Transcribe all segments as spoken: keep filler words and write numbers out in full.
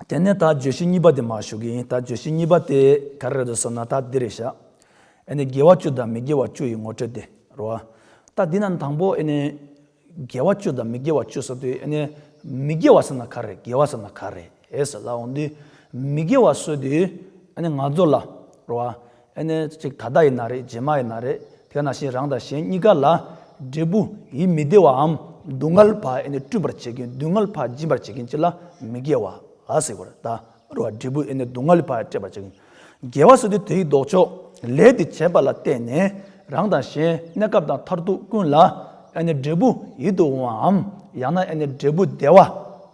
དེ་ནས་ད་བརྗོད་གཞི་གཉིས་པ་དེ་མར་ཞུ་གི་ཡིན། ད་བརྗོད་གཞི་གཉིས་པ་དེ་ག་རེ་རེད་ཟེར་ན་ད་འདི་རེད་ཤག་ཨ་ནི་དགེ་བ་བཅུ་དང་མི་དགེ་བ་བཅུ་ཡི་ངོ་སྤྲོད་དེ་རེད་བ། ད་འདི་ན་དང་པོ་ཨ་ནི་དགེ་བ་བཅུ་དང་མི་དགེ་བ་བཅུ་ཟེར་དུས་ཨ་ནི་མི་དགེ་བ་ཟེར་ན་ག་རེ་དགེ་བ་ཟེར་ན་ག་རེ་ཨེ་ཟེར་ལབ་འོང་དུས་མི་དགེ་བ་ཟེར་དུས་ཨ་ནི་ང་ཚོ་ལ་རེད་བ། ཨ་ནི་གཅིག་ད་ལྟ་ཡིན་ན་རེད་རྗེས་མ་ཡིན་ན་རེད་དེ་ནང་བཞིན་རང་དང་གཞན་གཉིས་ཀ་ལ་འབྲས་བུ་ཡིད་མི་བདེ་བའམ་སྡུག་བསྔལ་ཕར་ཨ་ནི་བསྐྲུན་པར་བྱེད་མཁན་སྡུག་བསྔལ་ཕར་སྦྱིན་པར་བྱེད་མཁན་ཅིག་ལ་མི་དགེ་བ་ཨ་ཟེར་བ་རེད་ད། རེད་བ། འབྲས་བུ་ཨ་ནི་སྡུག་བསྔལ་ཕར་སྤྲད་པར་བྱེད་མཁན། དགེ་བ་ཟེར་དུས་དེའི་ལྡོག་ཕྱོགས་ལས་དེ་བྱས་པ་ལ་བརྟེན་ནས་རང་དང་གཞན་གནས་སྐབས་དང་མཐར་ཐུག་ཀུན་ལ་ཨ་ནི་འབྲས་བུ་ཡིད་དུ་འོང་བའམ་ཡང་ན་ཨ་ནི་འབྲས་བུ་བདེ་བ་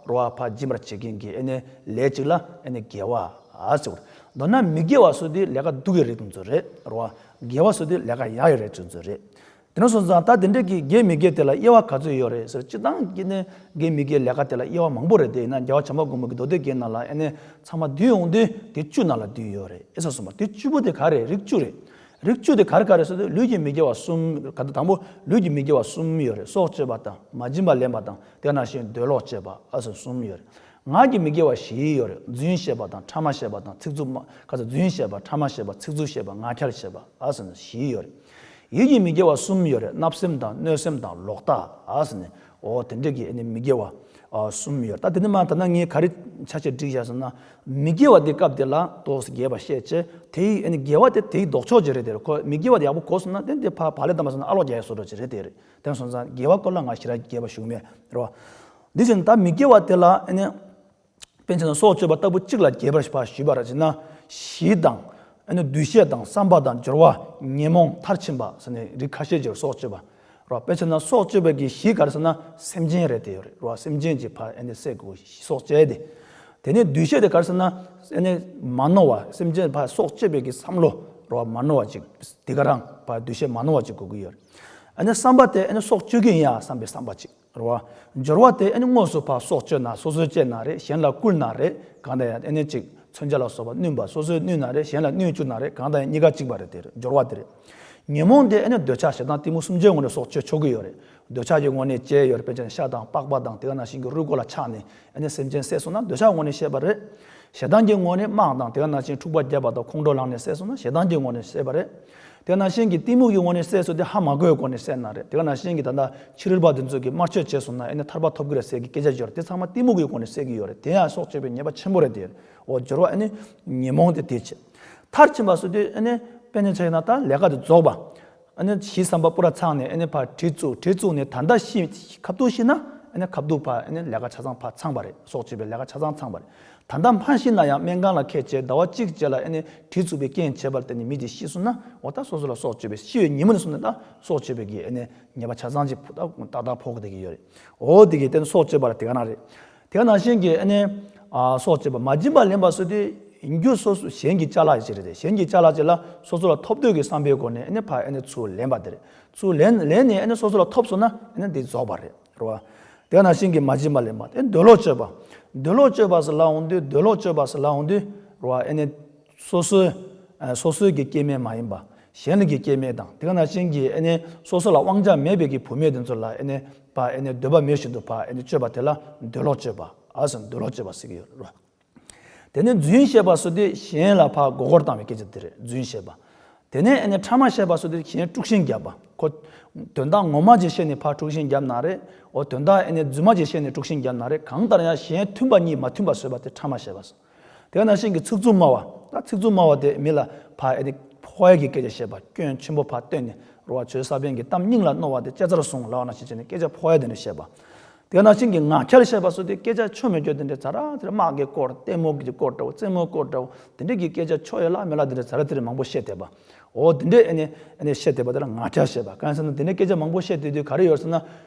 རེད་བ་ཕར་སྦྱིན་པར་བྱེད་མཁན་གྱི་ཨ་ནི་ལས་ཅིག་ལ་ཨ་ནི་དགེ་བ་ཨ་ཟེར་བ་རེད། མདོར་ན་མི་དགེ་བ་ཟེར་དུས་ལས་ཀ་སྡུག་གི་རིགས་དེ་ཚོ་རེད་རེད་བ། དགེ་བ་ཟེར་དུས་ལས་ཀ་ཡག་ཡོད་རེད་དེ་ཚོ་རེད། དེ་འདྲ་སོང་ཙང་ད་དེ་འདྲས་ཀྱི་དགེ་མི་དགེ་དེ་ལ་དབྱེ་བ་ག་ཚོད་ཡོད་རེད་ཟེར། སྤྱིར་བཏང་གི་ནི་དགེ་མི་དགེ་ལས་ཀ་དེ་ལ་དབྱེ་བ་མང་པོ་རེད། དེ་ཡིན་ན་རྒྱལ་བ་བྱམས་པ་མགོན་པོ་གི་མདོ་སྡེ་བརྒྱད་ནང་ལ་ཨ་ནི་ཚང་མ་བསྡུས་ཡོང་དུས་དེ་བཅུ་ནང་ལ་བསྡུས་ཡོད་རེད་ཨེ་ཟེར་གསུངས་པ། དེ་བཅུ་པོ་དེ་ག་རེ་རེད། རིགས་བཅུ་རེད། རིགས་བཅུ་དེ་ག་རེ་ག་རེ་ཟེར་དུས་ལུས་ཀྱི་མི་དགེ་བ་གསུམ་ག་ད་དང་པོ་ལུས་ཀྱི་མི་དགེ་བ་གསུམ་ཡོད་རེད། སྲོག་གཅོད་པ་དང་མ་བྱིན་པ་ལེན་པ་དང་དེ་ནང་བཞིན་འདོད་ལོག་སྤྱོད་པ་ཨ་ཟེར་གསུམ་ཡོད་རེད། ངག་གི་མི་དགེ་བ་བཞི་ཡོད་རེད། རྫུན་བཤད་པ་དང་ཕྲ་མ་བཤད་པ་དང་ཚིག་རྩུབ་མ་ག་ཚོད་རྫུན་བཤད་པ་ཕྲ་མ་བཤད་པ་ཚིག་རྩུབ་བཤད་པ་ངག་འཁྱལ་བཤད་པ་ཨ་ཟེར་ནས་བཞི་ཡོད་རེད། ཡིད་ཀྱི་མི་དགེ་བ་གསུམ་ཡོད་རེད། བརྣབ་སེམས་དང་གནོད་སེམས་དང་ལོག་ལྟ་ཨ་ཟེར་ནས་འོ་དེ་འདྲས་ཀྱི་ཨ་ནི་མི་དགེ་བ་ཨ་གསུམ་ཡོད་རེད། ད་དེ་ནི་མ་ད་ནང་ངས་ག་རེ་ཆ་ཤས་བསྒྲིགས་བཞག་ཟེར་ན་མི་དགེ་བ་དེ་སྐབས་དེ་ལ་ཏོག་ཙམ་རྒྱས་པ་བཤད་བྱས་དེའི་ཨ་ནི་དགེ་བ་དེ་དེའི་ལྡོག་ཕྱོགས་ཅིག་རེད། དེ་རེད། ཁོ་མི་དགེ་བ་དེ་ཡག་པོ་གོ་སོང་ན་དེ་དེ་ཕར་བག་ལེབ་བཏང་པ་སོང་ན་ཨ་ལོག་རྒྱག་ཡ་བཟོ་འདྲ་ཅིག་རེད། དེ་རེད། དེ་སོང་ཙང་དགེ་བ་སྐོར་ལ་ང་ཞེ་དྲག་རྒྱས་པ་ཞུ་གི་མེད་རེད་བ། འདི་བཞིན་ད་མི་དགེ་བ་དེ་ལ་ཨ་ནི། དཔེར་ན་སྲོག་གཅོད་པ་ལྟ་བུ་གཅིག་ལ་རྒྱས་པར་ཞུས་པ་ར་ཅིག་ན། ཞི་དང་། ཨ་ནི་འདུ་ཤེས་དང་བསམ་པ་དང་སྦྱོར་བ་ཉོན་མོངས་མཐར་ཕྱིན་པ་ཟེར་ནས་རིགས་ཁ་ཤས་ཅིག་སྲོག་གཅོད་པ། རོ་དཔེར་ན་སྲོག་གཅོད་པའི་གི་ཞི་ག་རེ་ཟེར་ན་སེམས་ཅན་རེད་དེ་ཡོད་རེད་རོ། སེམས་ཅན་གྱི་ཕ་ཨ་ནི་བསད་དགོས་སྲོག་གཅོད་དེ། དེ་ནས་འདུ་ཤེས་དེ་ག་རེ་ཟེར་ན་ཨ་ནི་མ་ནོར་བ་སེམས་ཅན་ཕ་སྲོག་གཅོད་པའི་གི་བསམ་བློ་རོ་མ་ནོར་བ་ཅིག་དེ་ག་རང་ཕ་འདུ་ཤེས་མ་ནོར་བ་ཅིག་དགོས་ཀྱི་ཡོད་རེད། ཨ་ནི་བསམ་པ་དེ་ཨ་ནི་སྲོག་གཅོད་ཀྱི་ཡིན་ཡ་བསམ་པའི་བསམ་པ་ཅིག་རེད་བ། སྦྱོར་བ་དེ་ཨ་ནི་དངོས་སུ་ཕར་སྲོག་གཅོད་ན་སོ་སོའི་གཅོད་ན་རེད། གཞན་ལ་བསྐུལ་ན་རེད། གང་ལྟར་ཡང་ཨ་ནི་གཅིག་མཚོན་ཆ་ལ་སོགས་པ་བསྣུན་པ་སོ་སོའི་བསྣུན་ན་རེད། གཞན་ལ་བསྣུན་བཅུག་ན་རེད། གང་ལྟར་ཡང་གཉིས་ཀ་གཅིག་པ་རེད། དེ་རེད་སྦྱོར་བ་དེ་རེད། ཉོན་མོངས་དེ་ཨ་ནི་འདོད་ཆགས་ཞེ་སྡང་གཏི་མུག་གསུམ་ཆའི་ངོས་ནས་སྲོག་གཅོད་ཆོག་གི་ཡོད་རེད། འདོད་ཆགས་ཀྱི་ངོས་ནས་གཅོད་ཡོད་རེད། དཔེར་ན་ཤ་དང་པགས་པ་དང་དེ་ག་ནང་བཞིན་གྱི་རུས་ཁོག་ལ་ཆགས་ནས་ཨ་ནི་སེམས་ཅན་བསད་སོང་ན་འདོད་ཆགས་ངོས་ནས་བཤད་པ་རེད། ཞེ་སྡང་གི་ངོས་ནས་དམག་དང་དེ་ག་ནང་བཞིན་འཁྲུག་པ་བརྒྱབ་པ་དང་ཁོང་ཁྲོ་ལངས་ནས་བསད་སོང་ན་ཞེ་སྡང་གི་ངོས་ནས་བསད་པ་རེད། དེ་ནང་བཞིན་གྱི་གཏི་མུག་གི་ངོས་ནས་བསད་སོང་དེ་ཧ་མ་གོ་བའི་སྒོ་ནས་བསད་ན་རེད། དེ་ག་ནང་བཞིན་གྱི་ད་ལྟ་ཕྱི་རོལ་པ་དེ་ཚོ་གིས་དམར་མཆོད་བྱས་སོང་ན་ཨ་ནི་ཐར་པ་ཐོབ་ཀྱི་རེད་ཟེར་གྱི་སྐད་ཆ་ཡོད་རེད། དེ་ཚང་མ་གཏི་མུག་གི་སྒོ་ནས་བསད་ཀྱི་ཡོད་རེད། དེ་ཡང་སྲོག་གཅོད་པའི་ཉེས་པ་ཆེན་པོ་རེད་དེ། འོ་སྦྱོར་བ་ཨ་ནི་ཉོན་མོངས་དེ་དེ་བྱེད། མཐར་ཕྱིན་པ་སོགས་དེ་ཨ་ནི་དཔེ་ནི་ཆ་ཡིན་ན་ད་ལས་ཀ་དེ་རྫོགས་པ། ཨ་ནི་ཞི་བསམ་པ་པུ་ར་ཚང་ནས་ཨ་ནི་ཕར་གྲི་བཙུགས། གྲི་བཙུགས་ནས་ད་ལྟ་ཤི་ཁ་ཐུག་ཤི་ན་ཨ་ནི་ཁ་ཐུག་ཕར་ཨ་ནི་ལས་ཀ་ཆ་ཚང་ཕར་ཚང་པ་རེད། སྲོག་གཅོད་པའི་ལས་ཀ་ཆ་ཚང་ཚང་པ་རེད། ད་ལྟ་མ་ཤི་ན་ཡང་སྨན་ཁང་ལ་ཁད་བྱས་ཟླ་བ་གཅིག་རྗེས་ལ་ཨ་ནི་གྲི་བཙུགས་པའི་རྐྱེན་བྱས་པར་བརྟེན་ནས་མི་དེ་ཤི་སོང་ན་འོ་ད་སོ་སོ་ལ་སྲོག་གཅོད་པའི་ཤི་བའི་ཉིན་མོ་ནས་བཟུང་ནས་ད་སྲོག་གཅོད་པའི་གི་ཨ་ནི་ཉེས་པ་ཆ་ཚང་ཅིག་ཏག་ཏག་ཕོག་བསྡད་ཀྱི་ཡོད་རེད། འོ་དེ་གི་དེ་ནི་སྲོག་གཅོད་པ་ལ་དེ་ག་ན་རེད། དེ་ག་ནང་བཞིན་གྱི་ཨ་ནི་ཨ་སྲོག་གཅོད་པ་མ་བྱིན་པ་ལེན་པ་སོགས་དེ་ཡིན་རྒྱུ་སོ་སོ་གཞན་གྱི་ཅ་ལག་ཅིག་རེད་དེ། གཞན་གྱི་ཅ་ལག་ཅིག་ལ་སོ་སོ་ལ་ཐོབ་འདོད་ཀྱི་བསམ་པའི་སྒོ་ནས་ཨ་ནི་ཕར་ཨ་ནི་ཚུར་ལེན་པ་དེ་རེད། ཚུར་ལེན་ལེན་ནས་ཨ་ནི་སོ་སོ་ལ་ཐོབ་སོང་ན་ཨ་ནི་དེ་རྫོགས་པ་རེད། རེད་བ། དེ་ནང་བཞིན་གྱི་མ་བྱིན་པ་ལེན་པ་དེ་འདོད་ལོག་སྤྱོད་པ། འདོད་ལོག་སྤྱོད་པ་ཟེར་ལབ་འོང་དུས་འདོད་ལོག་སྤྱོད་པ་ཟེར་ལབ་འོང་དུས་རེད་བ། ཨ་ནི་སོ་སོའི་ཨ་སོ་སོའི་གི་སྐྱེ་དམན་མ་ཡིན་པ་གཞན་ལ་གི་སྐྱེ་དམན་དང་དེ་ག་ནང་བཞིན་གྱི་ཨ་ནི་སོ་སོ་ལ་དབང་ཆ་མེད་པའི་གི་བུད་མེད་དེ་ཚོ་ལ་ཨ་ནི་ཕར་ཨ་ནི་འདོད་པ་མེད་བཞིན་དུ་ཕར་ཨ་ནི་སྤྱོད་པ་དེ་ལ་འདོད་ལོག་སྤྱོད་པ་ཨ་ཟེར་འདོད་ལོག་སྤྱོད་པ་ཟེར་གྱི་ཡོད་རེད་བ། དེ་ནས་རྫུན་བཤད་པ་སོགས་དེ་གཞན་ལ་ཕར་མགོ་སྐོར་བཏང་བའི་སྐད་ཆ་དེ་རེད་རྫུན་བཤད་པ། དེ་ནས་ཨ་ནི་ཕྲ་མ་བཤད་པ་སོགས་དེ་གཞན་དཀྲུག་ཤིང་བརྒྱབ་པ། ཁོ་དོན་དག་ངོ་མ་ཅིག་བཤད་ནས་ཕར་དཀྲུག་ཤིང་བརྒྱབ་ན་རེད། འོ་དོན་དག་ཨ་ནི་རྫུན་མ་ཅིག་བཤད་ནས་དཀྲུག་ཤིང་བརྒྱབ་ན་རེད། གང་ལྟར་ཡང་གཞན་མཐུན་པ་གཉིས་མ་མཐུན་པ་བཟོས་པ་དེ་ཕྲ་མ་བཤད་པ་སོགས། དེ་ནང་བཞིན་གྱི་ཚིག་རྩུབ་སྨྲ་བ། ད་ཚིག་རྩུབ་སྨྲ་བ་དེ་མི་ལ་ཕར་ཨ་ནི་ཕོག་ཡ་གི་སྐད་ཆ་བཤད་པ། སྐྱོན་ཆེན་པོ་ཕར་བཏོན་ནས་རེད་བ། ཆོས་ས་པཎ་གྱི་གཏམ་སྙིང་ལ་རྣོ་བ་དེ་ཅ་ཚར་བཟུང་ལབ་པ་ནང་བཞིན་བྱས་ནས་སྐད་ཆ་ཕོག་ཡ་དེ་འདྲ་བཤད་པ། དེ་ནང་བཞིན་གྱི་ངག་འཁྱལ་བཤད་པ་སོགས་དེ་སྐད་ཆ་ཆོ་མེད་སྐྱོ་དེ་འདྲ་ཚ་ར་ཚ་ར་དམག་གི་སྐོར་ལྟད་མོ་གི་སྐོར་འདྲ་བོ་རྩེད་མོའི་སྐོར་འདྲ་བོ་དེ་འདྲ་གི་སྐད་ཆ་ཆོ་ཡ་ལ་མེ་ལ་དེ་འདྲ་ཚ་ར་ཚ་ར་མང་པོ་བཤད་བསྡད་པ། འོ་དེ་འདྲས་ཨ་ནི་ཨ་ནི་བཤད་བསྡད་པ་དེ་ལ་ངག་འཁྱལ་བཤད་པ། གང་ཡིན་ཟེར་ན་དེ་འདྲས་སྐད་ཆ་མང་པོ་བཤད་བསྡད་དུས་ག་རེ་ཡོད་ཟེར་ན།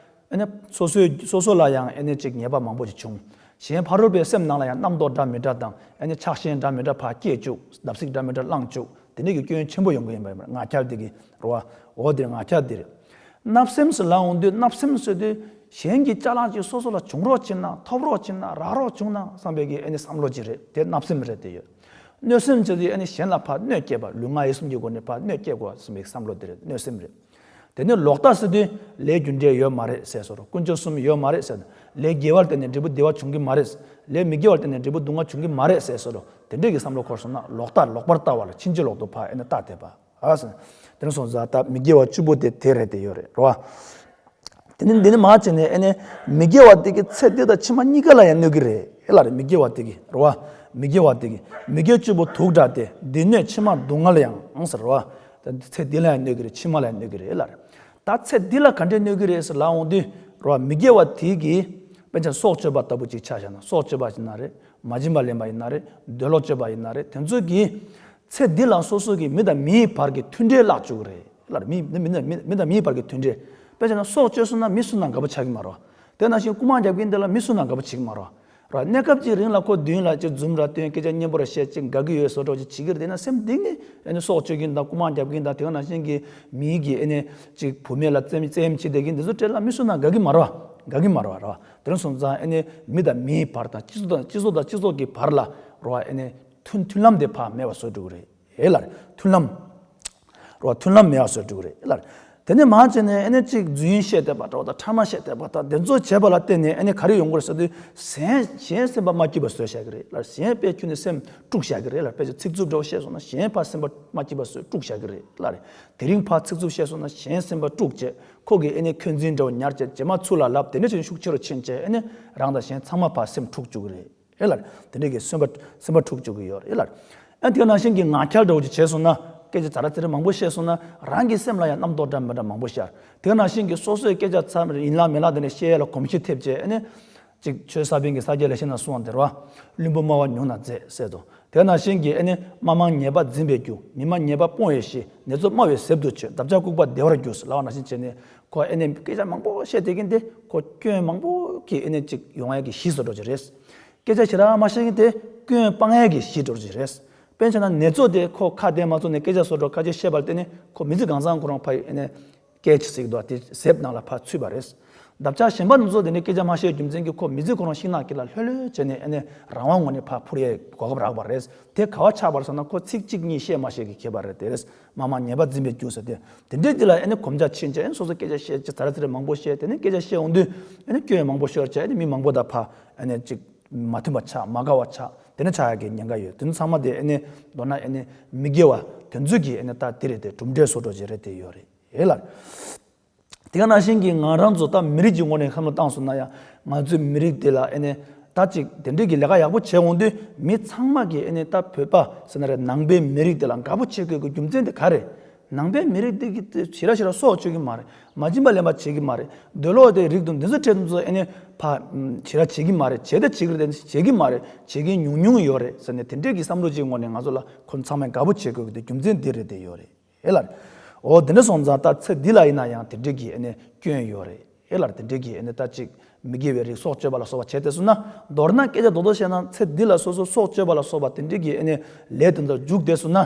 ཨ་ནི་སོ་སོའི་སོ་སོ་ལ་ཡང་ཨ་ནི་ཅིག་ཉེས་པ་མང་པོ་ཅིག་བྱུང་། གཞན་ཕ་རོལ་པོའི་སེམས་ནང་ལ་ཡང་རྣམ་རྟོག་འདྲ་མི་འདྲ་དང་ཨ་ནི་ཆགས་ཞེན་འདྲ་མི་འདྲ་ཕར་སྐྱེས་བཅུག་བརྡབ་གསིག་འདྲ་མི་འདྲ་བསླངས་བཅུག་དེ་འདྲས་ཀྱི་སྐྱོན་ཆེན་པོ་ཡོང་གི་ཡིན་པ་ཡིན་པ་ངག་འཁྱལ་དེ་གི་རེད་བ། འོ་དེ་ངག་འཁྱལ་དེ་རེད། བརྣབ་སེམས་སུ་ལབ་འོང་དུས་བརྣབ་སེམས་ཟེར་དུས་གཞན་གྱི་ཅ་ལག་ཅིག་སོ་སོ་ལ་བྱུང་རོགས་བྱེད་ན་ཐོབ་རོགས་བྱེད་ན་རག་རོགས་བྱུང་ན་བསམ་པའི་གི་ཨ་ནི་བསམ་བློ་ཅིག་རེད། དེ་བརྣབ་སེམས་རེད་དེ་ཡོད། གནོད་སེམས་ཟེར་དུས་ཨ་ནི་གཞན་ལ་ཕར་གནོད་སྐྱེལ་བ་ལུས་ངག་ཡིད་གསུམ་གྱི་སྒོ་ནས་ཕར་གནོད་སྐྱེལ་དགོས་བསམ་པའི་བསམ་བློ་དེ་རེད་གནོད་སེམས་རེད། དེ་ནས་ལོག་ལྟ་ཟེར་དུས་ལས་རྒྱུ་འབྲས་ཡོད་མ་རེད་ཟེར་སོ་རོ། དཀོན་མཆོག་གསུམ་ཡོད་མ་རེད་ཟེར། ལས་དགེ་བར་བརྟེན་ནས་འབྲས་བུ་བདེ་བ་འབྱུང་གི་མ་རེད། ལས་མི་དགེ་བར་བརྟེན་ནས་འབྲས་བུ་སྡུག་བསྔལ་འབྱུང་གི་མ་རེད་ཟེར་སོ་རོ། དེ་འདྲས་ཀྱི་བསམ་བློ་འཁོར་སོང་ན་ལོག་ལྟ་ལོག་པར་ལྟ་བ་ལ་ཕྱིན་ཅི་ལོག་ཏུ་ཕར་ཨེ་ནས་ལྟ་བསྡད་པ། ཨ་ཟེར། དེ་ནས་སོང་ཙང་ད་མི་དགེ་བ་བཅུ་པོ་དེ་དེ་རེད་དེ་ཡོད་རེད་རོ། དེ་ནས་འདི་ནས་མར་བྱས་ནས་ཨེ་ནས་མི་དགེ་བ་དེ་གི་ཚེ་འདི་དང་ཕྱི་མ་གཉིས་ཀ་ལ་ཡང་གནོད་ཀྱི་རེད་ཨེ་ལ་རེད། མི་དགེ་བ་དེ་གི་རོ། མི་དགེ་བ་དེ་གི་མི་དགེ་བཅུ་པོ་དུག་འདྲ་སྟེ། སྡུག་བསྔལ་ཕྱི་མ་སྡུག་བསྔལ་ཡང་ཟེར་རོ། ཚེ་འདི་ལ་ཡང་གནོད་ཀྱི་རེད། ཕྱི་མ་ལ་ཡང་གནོད་ཀྱི་རེད་ལ་རེད། ད་ཚེ་འདི་ལ་ག་འདྲས་གནོད་ཀྱི་རེད་ཟེར་ལབ་འོང་དུས་རོ། མི་དགེ་བ་དེ་གིས་དཔེ་ཆ་སྲོག་གཅོད་པ་ལྟ་བུ་ཅིག་ཆ་བཞག་ན། སྲོག་གཅོད་པ་ཡིན་ན་རེད། མ་བྱིན་པ་ལེན་པ་ཡིན་ན་རེད། འདོད་ལོག་སྤྱོད་པ་ཡིན་ན་རེད། དེ་ཚོ་གིས་ཚེ་འདི་ལ་སོ་སོ་གི་མི་དང་མིའི་བར་གྱི་མཐུན་འབྲེལ་བརླག་བཅུག་གི་རེད་ལ་རེད། མི་མི་མི་མི་མི་དང་མིའི་བར་གྱི་མཐུན་འབྲེལ། དཔེ་བྱས་ན་སྲོག་གཅོད་སོང་ན་མི་སུ་ནང་དགའ་པོ་ཆགས་ཀྱི་མ་རེད། དེ་ནང་བཞིན་རྐུ་མ་རྒྱབ་མཁན་དེ་ལ་མི་སུ་ནང་དགའ་པོ་བྱེད་ཀྱི་མ་རེད། ར། གནས་སྐབས་ཀྱི་རིང་ལ་ཁོ་མདུན་ལ་ཅིག་འཛུམ་ར་སྟོན། སྐད་ཆ་སྙན་པོ་ར་བཤད། ཅིག་དགའ་གི་ཡོད་བཟོ་འདྲ་ཅིག་བྱེད་ཀྱི་རེད། དེ་ན་སེམས་གཏིང་ནས་ཨ་ནི་སྲོག་གཅོད་མཁན་དང་རྐུ་མ་རྒྱབ་མཁན་དང་དེ་ག་ནང་བཞིན་གྱི་མིའི་གི་ཨ་ནི་ཅིག་བུད་མེད་ལ་བཙེམ་བཙེམ་བྱེད་བསྡད་མཁན་དེ་ཚོ་འཕྲལ་ལ་མི་སུ་ནང་དགའ་གི་མ་རེད་བ། དགའ་གི་མ་རེད་བ་ར། དེ་ནས་སོང་ཙང་ཨ་ནི་མི་དང་མིའི་བར་དང་སྤྱི་ཚོགས་དང་སྤྱི་ཚོགས་དང་སྤྱི་ཚོགས་ཀྱི་བར་ལ་ར་བ་ཨ་ནི་མཐུན་མཐུན་ལམ་དེ་ཕར་མེད་པ་བཟོ་འགྲོ་གི་རེད། ཨེ་ལ་རེད། མཐུན་ལམ། རོ། མཐུན་ལམ་མེད་པ་བཟོ་འགྲོ་གི་རེད་ལ། དེ་ནས་མར་བྱས་ནས་ཨ་ནི་གཅིག་རྫུན་བཤད་བསྡད་པ་འདྲ་བ་དང་ཕྲ་མ་བཤད་བསྡད་པ་དང་དེ་ཚོ་བྱས་པ་ལ་བརྟེན་ནས་ཨ་ནི་ག་རེ་ཡོང་གི་རེད་ཟེར་དུས། གཞན་གཞན་སེམས་པ་མ་སྐྱིད་པ་བཟོས་བཞག་གི་རེད་ལ། གཞན་དཔེ་ཁྱོན་ནས་སེམས་དཀྲུགས་བཞག་གི་རེད་ལ། དཔེ་ཆ་ཚིག་རྩུབ་འདྲ་བོ་བཤད་སོང་ན་གཞན་ཕར་སེམས་པ་མ་སྐྱིད་པ་བཟོས་དཀྲུགས་བཞག་གི་རེད་ལ་རེད། དེ་རིང་ཕར་ཚིག་རྩུབ་བཤད་སོང་ན་གཞན་སེམས་པ་དཀྲུགས་བྱས། ཁོ་གི་ཨ་ནི་འཁོན་འཛིན་འདྲ་བོ་ཉར་བྱས། རྗེས་མ་ཚུར་ལ་ལབ། དེ་འདྲ་བྱས་ནས་ཤུགས་ཆེ་རུ་ཕྱིན་བྱས་ཨ་ནི་རང་དང་གཞན་ཚང་མ་ཕར་སེམས་འཁྲུག་བཅུག་གི་རེད། ཨེ་ལ། དེ་འདྲ་གི་སེམས་པ་སེམས་པ་འཁྲུག་བཅུག་གི་ཡོད་རེད་ལ། ཨ་དེ་ནང་བཞིན་གྱི་ངག་འཁྱལ་འདྲ་བོ་ཅིག་བྱས་སོང་ན། སྐད་ཆ་ཛ་ར་ཙི་ར་མང་པོ་བཤད་སོང་ན་རང་གི་སེམས་ལ་ཡང་རྣམ་རྟོག་འདྲ་མི་འདྲ་མང་པོ་ཤར། དེ་ནང་བཞིན་གྱི་སོ་སོའི་སྐད་ཆ་ཚར་ཡིན་ལ་མིན་ལ་དེ་ནས་བཤད་ཡ་ལ་གོམས་གཤིས་ཐེབས་བྱས་ཨ་ནི། ཅིག་ཆོས་ས་པཎ་གྱི་ས་སྐྱ་ལེགས་བཤད་ནང་གསུངས་པ་དེ་རེད་བ། བླུན་པོ་སྨྲ་བ་ཉུང་ན་མཛེས་ཟེར་དོ། དེ་ནང་བཞིན་གྱི་ཨ་ནི་སྨྲ་མང་ཉེས་པ་འཛིན་པའི་རྒྱུ། མི་སྨྲ་ཉེས་པ་སྤོང་བའི་གཞི། ནེ་ཙོ་སྨྲ་བའི་ཟེབ་ཏུ་ཆུད། འདབ་ཆགས་ལྐུགས་པ་བདེ་བར་རྒྱུ་ཟེར་ལབ་པ་ནང་བཞིན་བྱས་ནས་ཁོ་ཨ་ནི་སྐད་ཆ་མང་པོ་བཤད་བསྡད་མཁན་དེ་ཁོ་སྐྱོན་མང་པོ་གི་ཨ་ནི་ཅིག་ཡོང་ཡ་གི་གཞི་བཟོ་འདྲ་ཅིག་རེད། སྐད་ཆ་ཞེ་དྲག་མ་བཤད་མཁན་དེ་སྐྱོན་སྤང་ཡས་ཀྱི་གཞི་འདྲ་ཅིག་རེད། དཔེར་བྱས་ན་ནེ་ཙོ་དེ་ཁོ་ཁ་བདེ་མ་བཙུགས་ནས་སྐད་ཆ་བཟོ་འདྲ་ཁ་ཆེ་བཤད་པར་བརྟེན་ནས་ཁོ་མི་ཚེ་གང་ཚང་ཁོ་རང་ཕ་ཡི་ཨ་ནི་སྐད་ཆ་ཟིག་འདུག་དེ་ཟེབ་ནང་ལ་ཕར་ཚུད་པ་རེད། འདབ་ཆགས་གཞན་པ་ནེ་ཙོ་དེ་ནི་སྐད་ཆ་མ་བཤད་རྒྱུ་མཚན་གྱིས་ཁོ་མི་ཚེ་ཁོ་རང་ཤིང་ནགས་དཀྱིལ་ལ་ལྷོད་ལྷོད་བྱས་ནས་ཨ་ནི་རང་དབང་ངོས་ནས་ཕར་འཕུར་ཡས་གོ་སྐབས་རག་པ་རེད། དེ་ག་བ་ཆགས་པར་སོང་ན་ཁོ་ཚིག་གཅིག་གཉིས་བཤད་མ་ཤེས་ཀྱི་ཁྱད་པར་རེད། དེ་རེད། སྨྲ་མང་ཉེས་པ་འཛིན་པའི་རྒྱུ་ཟེར་དེ། དེ་འདྲའི་དེ་ལ་ཨ་ནི་གོམས་རྒྱ་ཕྱིན་བྱས་ཨ་ནི་སོ་སོ་སྐད་ཆ་བཤད་ཅིག་ཛ་ར་ཙི་ར་མང་པོ་བཤད། དེ་ནི་སྐད་ཆ་བཤད་འོང་དུས་ཨ་ནི་སྐྱོན་མང་པོ་ཤོར་བྱས་ཨ་ནི་མི་མང་པོ་དང་ཕར་ཨ་ནི་ཅིག་མ་མཐུན་པ་ཆགས། མ་དགའ་བ་ཆགས། དེ་འདྲ་ཆགས་ཡག་གི་ཉེན་ཁ་ཡོད། དེ་ཚོ་ཚང་མ་དེ་ཨ་ནི་མདོར་ན་ཨ་ནི་མི་དགེ་བ་དེ་ཚོ་གི་ཨ་ནི་ད་དེ་རེད། དེ་གྲུབ་འབྲས་བཟོ་འདྲ་ཅིག་རེད། དེ་ཡོད་རེད། ཨེ་ལ། དེ་ག་ནང་བཞིན་གྱི་ང་རང་ཚོ་ད་མི་རིགས་ཀྱི་ངོས་ནས་བསམ་བློ་བཏང་སོང་ན་ཡང་། ང་ཚོའི་མི་རིགས་འདི་ལ་ཨེ་ནས་ད་ཅིག་དེ་འདྲའི་གི་ལས་ཀ་ཡག་པོ་བྱས་འོང་དུས་མི་ཚང་མ་གིས་ཨེ་ནས་ད་བོད་པ་ཟེར་ན་རེད། ནང་པའི་མི་རིགས་འདི་ལ་དགའ་པོ་བྱེད་དགོས་ཀྱི་རྒྱུ་མཚན་དེ་ག་རེད། ནང་པའི་མི་རིགས་འདི་གི་ཞེ་དྲག་ཞེ་དྲག་སྲོག་གཅོད་ཀྱི་མ་རེད། མ་བྱིན་པ་ལེན་པ་བྱེད་ཀྱི་མ་རེད། འདོད་ལོག་དེ་རིགས་དང་འདི་ཚོ་འཕྲལ་དུ་ཚོ་ཨེ་ནས་ཕ་ཞེ་དྲག་བྱེད་ཀྱི་མ་རེད། བྱེད་ད་བྱེད་ཀྱི་རེད། བྱེད་ཀྱི་མ་རེད། བྱེད་མཁན་ཉུང་ཉུང་ཡོད་རེད་ཟེར་ནས་དེ་འདྲའི་གི་བསམ་བློ་ཅིག་ངོས་ནས་ང་ཚོ་ལ་ཁོ་ཚང་མས་དགའ་པོ་བྱེད་དགོས་ཀྱི་དེ་རྒྱུ་མཚན་འདི་རེད། དེ་ཡོད་རེད། ཨེ་ལ། འོ་དེ་འདྲ་སོང་ཙང་ད་ཚེ་འདི་ལ་ཡིན་ན་ཡང་དེ་འདྲའི་གི་ཨེ་ནས་སྐྱོན་ཡོད་རེད། ཨེ་ལ་དེ་འདྲའི་གི་ཨེ་ནས་ད་ཅིག་མི་དགེ་བའི་རིགས་སྲོག་གཅོད་པ་ལ་སོགས་པ་བྱས་བསྡད་སོང་ན། མདོར་ན་སྐད་ཆ་རྡོག་རྡོག་བཤད་ན་ཚེ་འདི་ལ་སོ་སོ་སྲོག་གཅོད་པ་ལ་སོགས་པ་དེ་འདྲའི་གི་ཨེ་ནས་ལས་དེ་ཚོར་འཇུག་བསྡད་སོང་ན།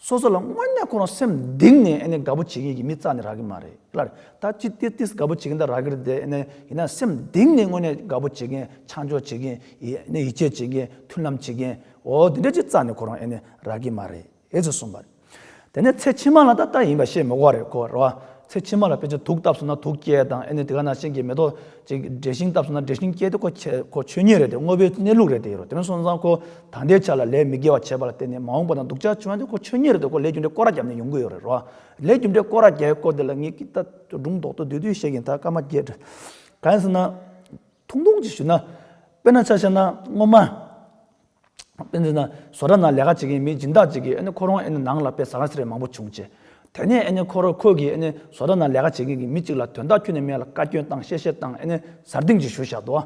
སོ་སོ་ལ་དངོས་གནས་ཁོ་རང་སེམས་གཏིང་ནས་ཨེ་ནས་དགའ་པོ་བྱེད་མཁན་གྱི་མི་རྩ་ནས་རག་གི་མ་རེད་ལ། ད་ཅི་ཏིས་ཏིས་དགའ་པོ་བྱེད་མཁན་ད་རག་གི་རེད་དེ། ཨེ་ནས་ཡིན་ན་སེམས་གཏིང་ནས་དངོས་གནས་དགའ་པོ་བྱེད་མཁན། ཆ་འཇོག་བྱེད་མཁན། ཡིད་ཨེ་ནས་ཡིད་ཆེས་བྱེད་མཁན། མཐུན་ལམ་བྱེད་མཁན། འོ་དེ་འདྲ་ཅིག་རྩ་ནས་ཁོ་རང་ཨེ་ནས་རག་གི་མ་རེད། ཨེ་ཙི་གསུངས་པ་རེད། དེ་ནས་ཚེ་ཕྱི་མ་ལ་ད་ལྟ་ཡིན་པ་བཤད་མི་དགོས་རེད་ཁོ་རེད་བ། ཚེ་ཕྱི་མ་ལ་དཔེ་ཆ་དུག་བཏབ་སོང་ན་དུག་སྐྱེ་དང་། ཨེ་ནས་དེ་ག་ནང་བཞིན་གྱི་མེ་ཏོག་ཅིག་འབྲས་ཞིང་བཏབ་སོང་ན་འབྲས་ཞིང་སྐྱེ་དེ་ཁོ་ཆོས་ཁོ་ཆོས་ཉིད་རེད་དེ། དངོས་པོའི་གནས་ལུགས་རེད་དེ་ཡོད་རེད། དེ་ནས་སོང་ཙང་ཁོ་ད་ལྟའི་ཆ་ལ་ལས་མི་དགེ་བ་བྱས་པ་ལ་བརྟེན་ནས་མ་འོངས་པ་ན་སྡུག་ཅག་བྱུང་ཡ་དེ་ཁོ་ཆོས་ཉིད་རེད་དེ། ཁོ་ལས་རྒྱུ་འབྲས་སྐོར་ར་བརྒྱབ་ནས་ཡོང་གི་ཡོད་རེད་རོ། ལས་རྒྱུ་འབྲས་སྐོར་ར་རྒྱག་ཡའི་སྐོར་དེ་ལ་ངས་ཀྱི་ད་སྒྲུང་རྡོག་ཏོ་བསྡུས་བསྡུས་བཤད་ཀྱིན། ད་སྐར་མ་བརྒྱད་རེད། གང་ཡིན་ཟེར་ན། ཐུང་ཐུང་ཅིག་ཞུས་ན། དཔེར་ན་ཆ་བཞག་ན་སྔོན་མ། དཔེར་ན་བཟོ་གྲྭ་ནང་ལས་ཀ་བྱེད་མཁན་མི་སྦྱིན་བདག་ཅིག་གིས་ཨ་ནི་ཁོ་རང་ཨ་ནི་ནང་ལ་དཔེ་ཟ་ར་ཟ་རེ་མང་པོ་བྱུང་བྱས། དེ་ནས་ཨ་ནི་ཁོ་རང་ཁོ་གིས་ཨ་ནི་བཟོ་གྲྭ་ནང་ལས་ཀ་བྱེད་མཁན་གྱི་མི་གཅིག་ལ་དོན་དག་ཁྱོན་ནས་མེད་ལ་བཀའ་བཀྱོན་བཏང་། གཤེ་གཤེ་བཏང་། ཨ་ནི་གཟར་ལྡིང་ཅིག་གཞུ་བཞག་འདུག་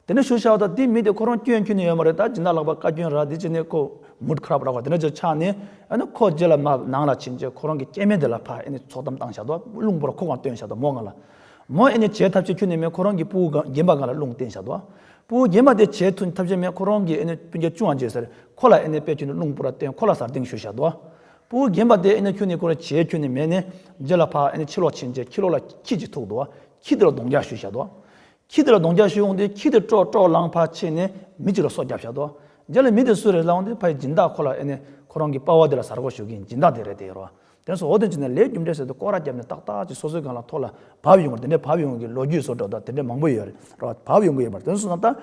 དེ་ནས་གཞུ་བཞག་པ་དང་དེ་མི་དེ་ཁོ་རང་སྐྱོན་ཁྱོན་ནས་ཡོད་མ་རེད། ད་སྦྱིན་བདག་ལག་པ་བཀའ་བཀྱོན་རག་དེ་བྱས་ནས་ཁོ་མུཌ་ཁ་རབ་རག་པ་དེ་འདྲ་ཅིག་ཆགས་ནས། ཨ་ནི་ཁོ་རྗེས་ལ་མར་ནང་ལ་ཕྱིན་བྱས་ཁོ་རང་གི་སྐྱེ་དམན་དེ་ལ་ཕར་ཨ་ནི་ཚོགས་གཏམ་བཏང་བཞག་འདུག་རླུང་བུ་ར་ཁོ་གང་བཏོན་བཞག་འདུག་མོ་གང་ལ། མོ་ཨེ་ནི་བྱས་ཐབས་ཤེས་ཁྱོན་ནས་མེད། ཁོ་རང་གི་སྤུ་གུ་རྒན་པ་གང་ལ་རླུང་བསྟན་བཞག་འདུག་སྤུ་གུ་རྒན་པ་དེ་བྱས་ཐུབ་ཐབས་ཤེས་མེད། ཁོ་རང་གི་ཨེ་ནི་སྤུན་ཀྱག་ཆུང་བ་བྱས་ཟེར་ཁོ་ལ་ཨེ་ནི་དཔེ་ཁྱོན་ནས་རླུང་བུ་ར་བསྟན། ཁོ་ལ་གཟར་ལྡིང་གཞུ་བཞག་འདུག་སྤུ་གུ་རྒན་པ་དེ་ཨེ་ནི་ཁྱོན་ནས་ཁོ་རང་བྱས་ཁྱོན་ནས་མེད་ནས་རྗེས་ལ་ཕར་ཨེ་ནི་ཕྱི་ལོགས་ཕྱིན་བྱས་ཁྱི་ལོགས་ལ་ཁྱི་ཅིག་ཐུག་འདུག་ཁྱི་དེ་ལ་རྡུང་རྒྱག་གཞུ་བཞག་འདུག་ཁྱི་དེ་ལ་རྡུང་རྒྱག་གཞུ་འོང་དུས་ཁྱི་དེ་ཀྲོག་ཀྲོག་ལངས་ཕར་ཕྱིན་ནས་མི་ཅིག་ལ་སོ་བརྒྱབ་བཞག་འདུག་རྗེས་ལ་མི་དེ་སུ་རེད་ལབ་འོང་དུས་ཕ་ཡི་སྦྱིན་བདག་ཁོ་ལ་ཨེ་ནི་ཁོ་རང་གི་པ་ཕ་དེ་ལ་གཟར་གཞུ་མཁན་སྦྱིན་བདག་དེ་རེད་དེ་རོ། དེ་སོ་འོ་དེ་བྱས་ནས་ལས་རྒྱུ་འབྲས་ཟེར་དུས་སྐོར་ར་བརྒྱབ་ནས་ཏག་ཏག་ཅིག་སོ་སོའི་སྒང་ལ་ཐོག་ལ་བབས་ཡོང་བར། དེ་འདྲའི་བབས་ཡོང་གི་ལོ་རྒྱུས་བཟོ་འདྲ་དང་དེ་འདྲའི་མང་པོ་ཡོད་རེད། ར་བབས་ཡོང་གི་ཡོད་པ་རེད། དེ་སོང་ཙང་ད་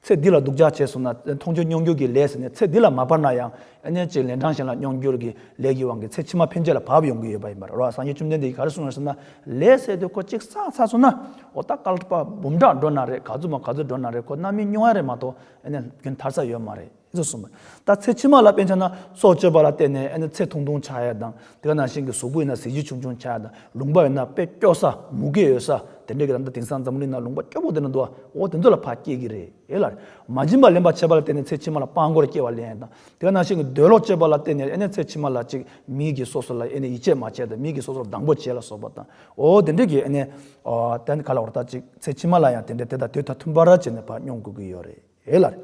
ཚེ་འདི་ལ་སྡུག་ཅག་བྱས་སོང་ན་མཐོང་ཆོས་མྱོང་འགྱུར་གྱི་ལས་ཟེར་ནས་ཚེ་འདི་ལ་མ་བབས་ན་ཡང་ཨ་ནི་ཅིག་ལན་གྲངས་གཞན་ལ་མྱོང་འགྱུར་གྱི་ལས་ཀྱི་དབང་གིས་ཚེ་ཕྱི་མ་ཕན་ཆད་ལ་བབས་ཡོང་གི་ཡོད་པ་ཡིན་པ་རེད། ར་སངས་རྒྱས་བཅོམ་ལྡན་འདས་ཀྱིས་ག་རེ་གསུངས་ཡོད་ཟེར་ན། ལས་ཟེར་དུས་ཁོ་གཅིག་བསགས་ཚར་སོང་ན་འོ་ད་བསྐལ་པ་འབུམ་ཕྲག་འགྲོ་ན་རེད། ག་ཚོད་མ་ག་ཚོད་འགྲོ་ན་རེད། ཁོ་རྣམ་སྨིན་མྱོང་ཡ་རེད་མ་གཏོགས་ཨ་ནི་རྒྱུན་ཐར་ས་ཡོད་མ་རེད། ཨེ་ཟེར་གསུངས་པ། ད་ཚེ་ཕྱི་མ་ལ་དཔེར་ན་སྲོག་གཅོད་པ་ལ་བརྟེན་ནས་ཨ་ནི་ཚེ་ཐུང་ཐུང་ཆགས་ཡ་དང་། དེ་ག་ནང་བཞིན་གྱི་གཟུགས་པོ་ཡིན་ན་གཟི་བརྗིད་ཆུང་ཆུང་ཆགས་ཡ་དང་། ལུང་པ་ཡིན་ན་དཔེ་སྐྱོ་ས་མུ་གེ་ཡོད་ས་དེ་འདྲ་གི། ད་ལྟ་དེང་སང་འཛམ་གླིང་ན་ལུང་པ་སྐྱོ་པོ་དེ་འདྲ་འདུག་འོ་དེ་ཚོ་ལ་ཕར་སྐྱེ་གི་རེད། ཨེ་ལ་རེད། མ་བྱིན་པ་ལེན་པ་བྱས་པ་ལ་བརྟེན་ནས་ཚེ་ཕྱི་མ་ལ་སྤྲང་པོར་སྐྱེ་བ་ལེན་ཡ་དང་། དེ་ག་ནང་བཞིན་གྱི་འདོད་ལོག་སྤྱོད་པ་ལ་བརྟེན་ནས་ཨ་ནི་ཚེ་ཕྱི་མ་ལ་ཅིག་མིའི་གིས་སོ་སོ་ལ་ཨ་ནི་ཡིད་ཆེས་མ་བྱས་དང་། མིའི་གིས་སོ་སོར་སྡང་པོ་བྱས་ལ་སོགས་པ་དང་། འོ་དེ་འདྲ་གི་ཨ་ནི་ཨ་དེ་ག་ལ་བར་ད་ཅིག་ཚེ་ཕྱི་མ་ལ་ཡང་དེ་འདྲ་དེ་དང་དུས་མཐུན་པར་བྱས་ནས་ཕར་མྱོང་དགོས་ཀྱི་ཡོད་རེད། ཨེ་ལ་རེད།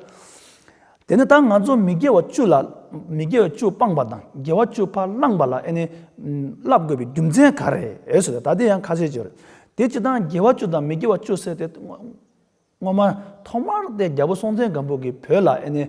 དེ་ནས་ད་ང་ཚོ་མི་དགེ་བ་བཅུ་ལ། མི་དགེ་བ་བཅུ་སྤངས་པ་དང་དགེ་བ་བཅུ་ཕར་བླངས་པ་ལ་ཨེ་ནི་བསླབ་དགོས་པའི་རྒྱུ་མཚན་ག་རེ་ཟེར་ད་དེ་ཡང་ཁ་གསལ་ཅིག་རེད། དེ་སྤྱིར་བཏང་དགེ་བ་བཅུ་དང་མི་དགེ་བ་བཅུ་ཟེར་དེ་སྔོན་མ་ཐོག་མར་དེ་རྒྱལ་པོ་སྲོང་བཙན་སྒམ་པོ་གིས་བོད་ལ་ཨེ་ནི་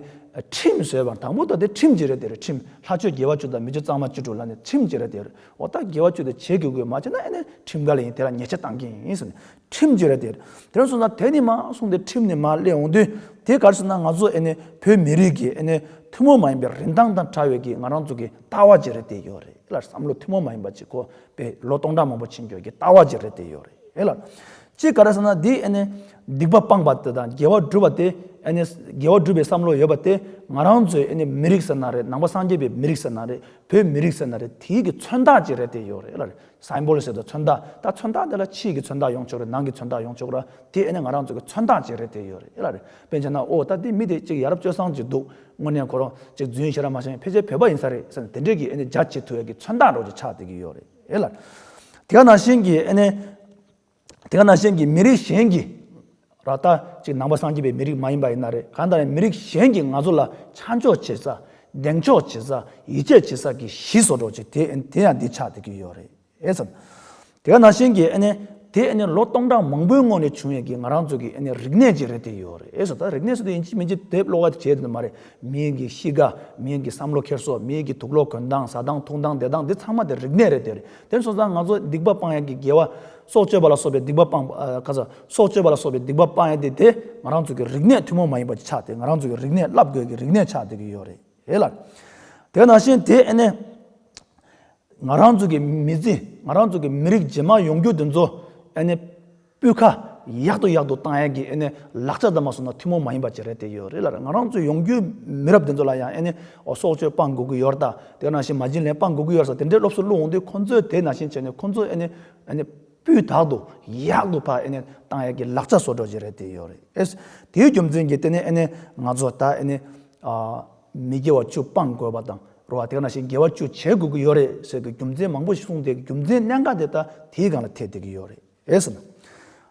ཁྲིམས་བཟོས་པ། དང་པོ་ད་དེ་ཁྲིམས་ཅིག་རེད་དེ་རེད། ཁྲིམས་ལྷ་ཆོས་དགེ་བ་བཅུ་དང་མི་ཆོས་གཙང་མ་བཅུ་དྲུག་ལ་ནི་ཁྲིམས་ཅིག་རེད་དེ་རེད། འོ་ད་དགེ་བ་བཅུ་དེ་བྱེད་དགོས་དགོས། མ་བྱས་ན་ཨེ་ནི་ཁྲིམས་འགལ་ཡིན། དེ་ལ་ཉེས་ཆད་བཏང་གི་ཡིན་ཟེར་ནས། ཁྲིམས་ཅིག་རེད་དེ། དེ་རིང་སོང་ཙང་དེ་ནི་མ་གསུངས་ཏེ་ཁྲིམས་ནི་མ་སླེབས་འོང་དུས་དེ་ག་རེ་ཟེར་ན་ང་ཚོ་ཨེ་ནི་བོད་མི་རིགས་ཀྱི་ཨེ་ནི་ཐུན་མོང་མ་ཡིན་པའི་རིན་ཐང་དང་བྲལ་བའི་གི་ང་རང་ཚོ་གི་ལྟ་བ་ཅིག་རེད་དེ་ཡོད་རེད། ཨེ་ལ་བསམ་བློ་ཐུན་མོང་མ་ཡིན་པ་ཅིག་ཁོ་པའི་ལོ་སྟོང་ཕྲག་མང་པོ་ཕྱིན་ཡོད་ཀྱི་ལྟ་བ་ཅིག་རེད་དེ་ཡོད་རེད། ཨེ་ལ་ཅིག་ག་རེ་ཟེར་ན་དེ་ཨེ་ནི་སྡིག་པ་སྤངས་པ་དེ་དང་དགེ་བ་བསྒྲུབས་པ་དེ། ཨེ་ནི་དགེ་བ་བསྒྲུབས་པའི་བསམ་བློ་ཡོད་པ་དེ་ང་རང་ཚོའི་ཨེ་ནི་མི་རིགས་ཟེར་ན་རེད། ནང་པ་སངས་རྒྱས་པའི་མི་རིགས་ཟེར་ན་རེད། བོད་མི་རིགས་ཟེར་ན་རེད། དེའི་གི་མཚོན་རྟགས་ཅིག་རེད་དེ་ཡོད་རེད། ཨེ་ལ་རེད། སིམ་བོལ་ཟེར་དུས་མཚོན་རྟགས། ད་མཚོན་རྟགས་དེ་ལ་ཕྱིའི་གི་མཚོན་རྟགས་ཡོང་ཆོག་རེད། ནང་གི་མཚོན་རྟགས་ཡོང་ཆོག་རེད། དེ་ཨེ་ནི་ང་རང་ཚོ་གི་མཚོན་རྟགས་ཅིག་རེད་དེ་ཡོད་རེད། ཨེ་ལ་རེད། དཔེར་བྱས་ན་འོ་ད་དེ་མི་དེ་ཅིག་ཡ་རབས་སྤྱོད་བཟང་ཅིག་འདུག་དངོས་གནས་ཁོ་རང་ཅིག་རྫུན་ཞེ་དྲག་མ་བཤད་ཕལ་ཆེར་བོད་པ་ཡིན་ས་རེད་ཟེར་ནས་དེ་འདྲས་ཀྱི་ཨེ་ནི་རྒྱ་ཆེ་ཐུབ་ཡ་གི་མཚོན་རྟགས་འདྲ་བོ་ཅིག་ཆགས་བསྡད་ཀྱི་ཡོད་རེད། ཨེ་ལ་རེད། དེ་ག་ནང་བཞིན་གྱི་ཨེ་ནི་དེ་ག་ནང་བཞིན་གྱི་མི་རིགས་གཞན་གྱི་ར་ད་ཅིག་ནང་པ་སངས་རྒྱས་པའི་མི་རིགས་མ་ཡིན་པ་ཡིན་ན་རེད། གང་ལྟར་མི་རིགས་གཞན་གྱིས་ང་ཚོ་ལ་ཆ་འཇོག་བྱེད་ས། གདེང་འཇོག་བྱེད་ས། ཡིད་ཆེས་བྱེད་ས་གི་གཞི་བཟོ་འདྲ་བོ་ཅིག་དེ་དེ་ཡང་འདི་ཆགས་བསྡད་ཀྱི་ཡོད་རེད། ཨེ་ཙམ། དེ་ག་ནང་བཞིན་གྱི་ཨེ་ནི་དེ་ཨེ་ནི་ལོ་སྟོང་ཕྲག་མང་པོའི་སྔོན་ནས་བྱུང་ཡས་ཀྱི་ང་རང་ཚོ་གི་ཨེ་ནི་རིག་གནས་ཅིག་རེད་དེ་ཡོད་རེད། ཨེ་ཙམ། ད་རིག་གནས་ཟེར་དུས་ཡིན་གཅིག་མིན་གཅིག་དེབ་ཀློག་པ་དེ་བྱས་དེ་མ་རེད། མིའི་གི་གཤིས་ཀ། མིའི་གི་དུག་ལོག་གོན་སྟངས། ཟ་སྟངས་འཐུང་སྟངས་བསྡད་སྟངས་འདི་ཚང་མ་དེ་རིག་གནས་རེད་དེ་རེད། དེ་སོང་ཙང་ང་ཚོ་སྡིག་པ་སྤང་ཡས་ཀྱི་དགེ་བ། སྲོག་གཅོད་པ་ལ་སོགས་པའི་སྡིག་པ་སྤང་ཨ་ག་ས་སྲོག་གཅོད་པ་ལ་སོགས་པའི་སྡིག་པ་སྤང་ཡས་དེ་དེ་ང་རང་ཚོ་གི་རིག་གནས་ཐུན་མོང་མ་ཡིན་པ་ཅིག་ཆགས་ཏེ། ང་རང་ཚོ་གི་རིག་གནས་བསླབ་དགོས་ཀྱི་རིག་གནས་ཆགས་བསྡད་ཀྱི་ཡོད་རེད། ཨེ་ལ། དེ་ནང་བཞིན་དེ་ཨེ་ནི། ང་རང་ཚོ་གི་མི་ཚེ། ང་རང་ཚོ་གི་མི་རིགས་རྗེས་མ་ཡོང་རྒྱུ་དེ་ཚོ་ཨེ་ནི་སྤུས་ཀ་ཡག་ཏུ་ཡག་ཏུ་བཏང་ཡག་གི་ཨེ་ནི་ལག་ཆ་དང་མ་སོང་ན་ཐུན་མོང་མ་ཡིན་པ་ཅིག་རེད་དེ་ཡོད་རེད་ལ། ང་རང་ཚོ་ཡོང་རྒྱུའི་མི་རབས་དེ་ཚོ་ལ་ཡང་ཨེ་ནི་ཨོ་སྲོག་གཅོད་སྤང་དགོས་ཀྱི་ཡོད་རེད། ད་དེ་ནང་བཞིན་མ་བྱིན་ལེན་སྤང་དགོས་ཀྱི་ཡོད་རེད་ཟེར་དེ་འདྲའི་སློབ་གསོ་བླུགས་འོང་དུས་ཁོང་ཚོས་དེ་ནང་བཞིན་བྱས་ནས་ཁོང་ཚོས་ཨེ་ནི་ཨེ་ནི་སྤུས་དག་ཏུ་ཡག་ཏུ་ཕར་ཨེ་ནི་བཏང་ཡག་གི་ལག་ཆ་བཟོ་འདྲ་ཅིག་རེད་དེ་ཡོད་རེད། ཨེ་དེའི་རྒྱུ་མཚན་གྱིས་དེ་ནི་ཨེ་ནི་ང་ཚོ་ད་ཨེ་ནི་ཨ་མི་དགེ་བ་བཅུ་སྤང་དགོས་པ་དང་། རེད་བ། དེ་ག་ནང་བཞིན་དགེ་བ་བཅུ་བྱེད་དགོས་ཀྱི་ཡོད་རེད་ཟེར་གྱི་རྒྱུ་མཚན་མང་པོ་ཞིག་གསུངས་ཏེ། རྒྱུ་མཚན་གནད་འགག་དེ་ད་དེའི་སྒང་ལ་ཐེ་བསྡད་ཀྱི་ཡོད་རེད། ཨེ་ཟེར་ན།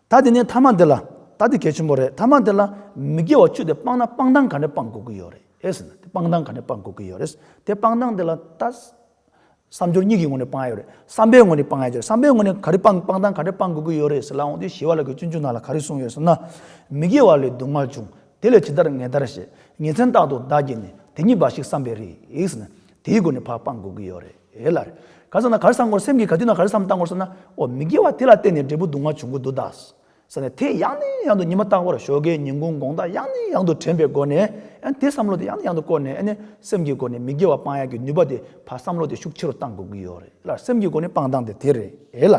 ད་དེ་ནས་མཐའ་མ་འདི་ལ། ད་དེ་གལ་ཆེན་པོ་རེད། མཐའ་མ་འདི་ལ་མི་དགེ་བ་བཅུ་དེ་སྤངས་ན་སྤང་སྟངས་ག་འདྲ་སྤང་དགོས་ཀྱི་ཡོད་རེད། ཨེ་ཟེར་ན། དེ་སྤང་སྟངས་ག་འདྲ་སྤང་དགོས་ཀྱི་ཡོད་རེད། དེ་སྤང་སྟངས་འདི་ལ་ད་བསམ་སྦྱོར་གཉིས་ཀྱི་ངོས་ནས་སྤང་ཡ་ཡོད་རེད། བསམ་པའི་ངོས་ནས་སྤང་ཡ་ཡོད་རེད། བསམ་པའི་ངོས་ནས་ག་རེ་སྤང་སྤང་སྟངས་ག་འདྲ་སྤང་དགོས་ཀྱི་ཡོད་རེད་ཟེར་ལབ་འོང་དུས་ཞི་བ་ལྷ་གི་སྤྱོད་འཇུག་ནང་ལ་ག་རེ་གསུངས་ཡོད་ཟེར་ན། མི་དགེ་བ་ལས་སྡུག་བསྔལ་འབྱུང་། དེ་ལས་ཇི་ལྟར་ངེས་ལྟར་ཞེས། ཉིན་མཚན་རྟག་ཏུ་བདག་བགྱིས་ནས། དེ་ཉིད་འབའ་ཞིག་བསམ་པའི་རིགས་ཟེར་ནས། དེའི་སྒོ་ནས་ཕར་སྤང་དགོས་ཀྱི་ཡོད་རེད། ཨེ་ལ་རེད། ག་ཟེར་ན་ག་རེ་བསམ་དགོས་རེད། སེམས་ཀྱིས་ག་དུས་ན་ག་རེ་བསམ་བཏང་དགོས་རེད་ཟེར་ན། ཨོ་མི་དགེ་བ་དེ་ལ་བརྟེན་ནས་འབྲས་བུ་སྡུག་བསྔལ་འབྱུང་གི་འདུག་ད། ཟེར་ནས་དེ་ཡང་ནས་ཡང་དུ་ཉི་མ་རྟག་པར་ཞོགས་ཀས་ཉིན་གུང་དགོང་དག་ཡང་ནས་ཡང་དུ་དྲན་པའི་སྒོ་ནས། ཨ་དེ་བསམ་བློ་དེ་ཡང་ནས་ཡང་དུ་བསྐོར་ནས། ཨ་ནི་སེམས་ཀྱི་སྒོ་ནས་མི་དགེ་བ་སྤང་ཡག་གི་ནུས་པ་དེ་ཕར་བསམ་བློ་དེ་ཤུགས་ཆེ་རུ་བཏང་དགོས་ཀྱི་ཡོད་རེད་ལ། སེམས་ཀྱི་སྒོ་ནས་སྤང་སྟངས་དེ་དེ་རེད། ཨེ་ལ།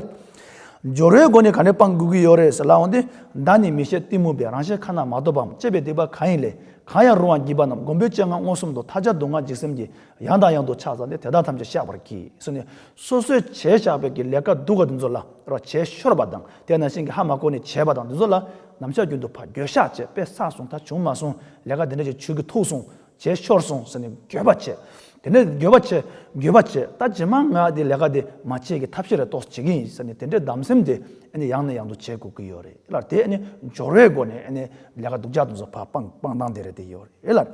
སྦྱོར་བའི་སྒོ་ནས་ག་ནས་སྤང་དགོས་ཀྱི་ཡོད་རེད་ཟེར་ལབ་འོང་དུས། བདག་ནི་མི་ཤེས་གཏི་མུག་པས། རང་ཤེས་ཁ་ན་མ་ཐོ་བའམ། སྤྱད་པའི་སྡིག་པ་གང་ཡིན་ལས། གང་ཡང་རུང་བར་བགྱིས་པ་རྣམས། མགོན་པོའི་སྤྱན་སྔར་མངོན་སུམ་དུ། མཐའ་ཆད་སྡུག་བསྔལ་འཇིགས་སེམས་ཀྱིས། ཡང་དང་ཡང་དུ་ཕྱག་འཚལ་ཏེ། དེ་དག་ཐམས་ཅད་བཤགས་པར་བགྱི། ཟེར་ནས། སོ་སོས་བྱས་བཞག་པའི་གི་ལས་ཀ་སྡུག་ག་དེ་ཚོ་ལ་རོ་བྱས་ཤོར་བ་དང་། དེ་ནང་བཞིན་གྱི་ཧ་མ་གོ་ནས་བྱས་པ་དང་དེ་ཚོ་ལ་ནམ་ཞག་རྒྱུན་དུ་ཕར་འགྱོད་བཤགས་བྱས། དཔེ་བསགས་སོང་། ད་བྱུང་མ་སོང་། ལས་ཀ་དེ་འདྲ་ཅིག་བྱུས་ཀྱི་ཐུག་སོང་། བྱས་ཤོར་སོང་ཟེར་ནས་འགྱོད་པ་བྱས། དེ་ནས་འགྱོད་པ་བྱས། འགྱོད་པ་བྱས། ད་རྗེས་མ་ང་འདི་ལས་ཀ་འདི་མ་བྱེད་ཀྱི་ཐབས་ཤེས་རེ་ཏོག་ཙམ་བྱེད་ཀྱི་ཡིན་ཟེར་ནས་དེ་འདྲའི་གདམ་སེམས་དེ་ཨ་ནི་ཡང་ནས་ཡང་དུ་བྱེད་དགོས་ཀྱི་ཡོད་རེད་ལ། དེ་ཨ་ནི་སྦྱོར་བའི་སྒོ་ནས་ཨ་ནི་ལས་ཀ་སྡུག་ཅག་དེ་ཚོ་ཕར་སྤང་སྤང་སྟངས་དེ་རེད་དེ་ཡོད་རེད་ལ།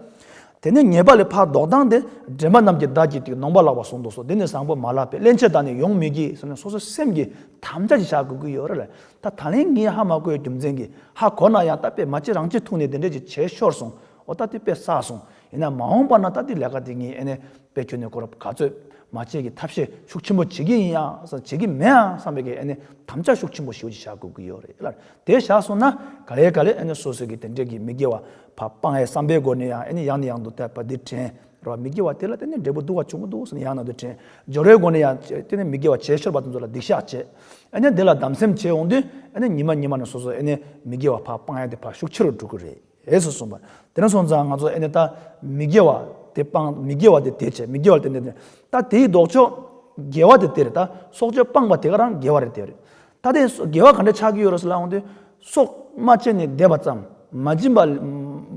དེ་ནས་ཉེས་པ་ལས་ཕར་ལྡོག་སྟངས་དེ། དྲན་པ་རྣམས་ཀྱིས་བདག་བགྱིས་ཏེ། ནོངས་པ་ལགས་པར་བཟུང་དུ་གསོལ། འདི་ནི་བཟང་པོ་མ་ལགས་པས། སླན་ཆད་བདག་ནི་ཡོང་མི་བགྱིད། ཟེར་ནས་སོ་སོའི་སེམས་ཀྱི་དམ་བཅའ་ཞིག་བཞག་དགོས་ཀྱི་ཡོད་རེད་ལ། ད་ད་ལན་ངས་ཧ་མ་གོ་བའི་རྒྱུ་མཚན་གྱིས། ཧ་གོ་ན་ཡང་ད་དཔེ་མ་བྱེད་རང་བྱེད་ཐུག་ནས་དེ་འདྲ་ཅིག་བྱས་ཤོར་སོང་། འོ་ད་དེ་དཔེ་བསགས་སོང་། ཡིན་ན་མ་འོངས་པ་ན་ད་དེ་ལས་ཀ་དེ་ངས་ཨ་ནི་དཔེ་ཁྱོན་ནས་ཁོ་རང་ག་ཚོད་ མ་བྱེད་ཀྱི་ཐབས་ཤེས་ཤུགས་ཆེན་པོ་བྱེད་ཀྱི་ཡིན་ཡང་བྱེད་ཀྱི་མེད་ཨང་བསམ་པའི་གི་ཨ་ནི་དམ་བཅའ་ཤུགས་ཆེན་པོ་ཞེ་པོ་ཅིག་བཞག་དགོས་ཀྱི་ཡོད་རེད་ལ། དེ་བཞག་སོང་ན་ག་ལེ་ག་ལེ་ཨ་ནི་སོ་སོའི་གི་དེ་འདྲའི་གི་མི་དགེ་བ་ཕར་སྤང་ཡའི་བསམ་པའི་སྒོ་ནས་ཡང་ཨ་ནི་ཡང་ནས་ཡང་དུ་དེ་ཕར་འདི་དྲན་རོ། མི་དགེ་བ་དེ་ལ་དེ་ནི་འབྲས་བུ་སྡུག་པ་བྱུང་གི་འདུག་ཟེར་ནས་ཡང་ནས་ཡང་དུ་དྲན། སྦྱོར་བའི་སྒོ་ནས་ཡང་དེ་ནི་མི་དགེ་བ་བྱས་ཤོར་བ་དེ་ཚོ་ལ་སྡིག་བཤགས་བྱས། ཨ་ནི་དེ་ལ་གདམ་སེམས་བྱས་འོང་དུས་ཨ་ནི་ཉི་མ་ཉི་མ་ནས་སོ་སོ་ཨ་ནི་མི་དགེ་བ་ཕར་སྤང་ཡ་དེ་ཕར་ཤུགས་ཆེ་རུ་འགྲོ་གི་རེད། ཨེ་སོ་གསུངས་པ། དེ་ནས་སོང་ཙང་ང་ཚོ་ཨེ་ནས་ད་མི་དགེ་བ་དེ་སྤང་མི་དགེ་བ་དེ་དེ་བྱས་མི་དགེ་བ་དེ་འདི་འདི་ད་དེའི་ལྡོག་ཕྱོགས་དགེ་བ་དེ་དེ་རེད། ད་སྲོག་གཅོད་སྤངས་པ་དེ་ག་རང་དགེ་བ་རེད་དེ་རེད། ད་དེ་དགེ་བ་ག་འདྲ་ཆགས་ཀྱི་ཡོད་རེད་ཟེར་ལབ་འོང་དུས་སྲོག་མ་བཅད་ནས་བསྡད་པ་ཙམ་མ་སྦྱིན་པ་